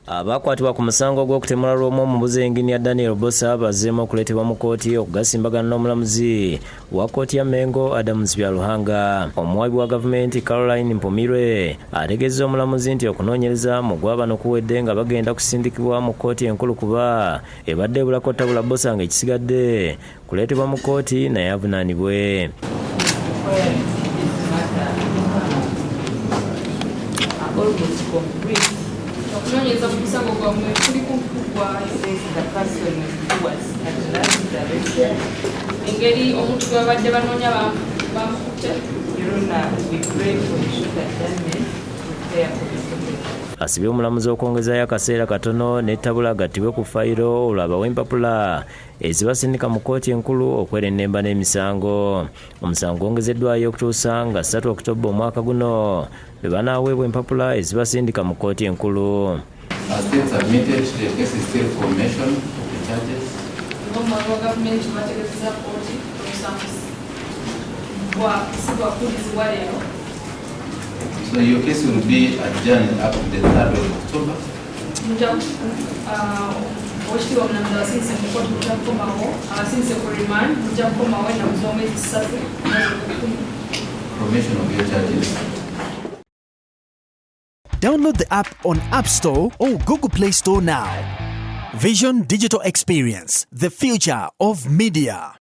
Abakwatibwa ku musango gw'okutemula lw'omu omubuze Engineer Daniel Bbosa bazzeemu okuleetebwa mu kkooti okugasimbagana n'omulamuzi wa kkooti ya Mengo Adams Byaruhanga. Omuwaabi wa gavumenti Caroline Mpumirwe ategeezezza omulamuzi nti okunoonyereza mu gwa bano kuwedde nga bagenda kusindikibwa mu kkooti enkulu kuba ebadde ebulako ttabula Bbosa ng'ekisigadde kuleetebwa mu kkooti naye avunaanibwe. Okunoonyereza ku musango gwammwe kuli kumpi kuggwayo. Engeri omuntu gwe babadde banoonya bamukutte. Asibye omulamuzi okwongezayo akaseera katono n'ettabula agattibwe ku fayiro olwo abawe empapula ezibasindika mu kkooti enkulu okwerennemba n'emisango. Omusango gwongezeddwayo okutuusa nga 3 Okutobba omwaka guno lwe banaaweebwa empapula ezibasindika mu kkooti enkulu. Ng'omuwaabi wa gavumenti bwategeezezza kkooti, omusango si gwa kuwulizibwa leero. So your case will be adjourned up to the 3rd of October. Mujja Oweekitiibwa Omulamuzi abasindise mu kkooti mujja kukomawo abasindise ku remand mujja kukomawo ennaku z'omwezi 3 omwezi ogw'ekkumi. Formation of your charges. Download the app on App Store or Google Play Store now. Vision Digital Experience, the future of media.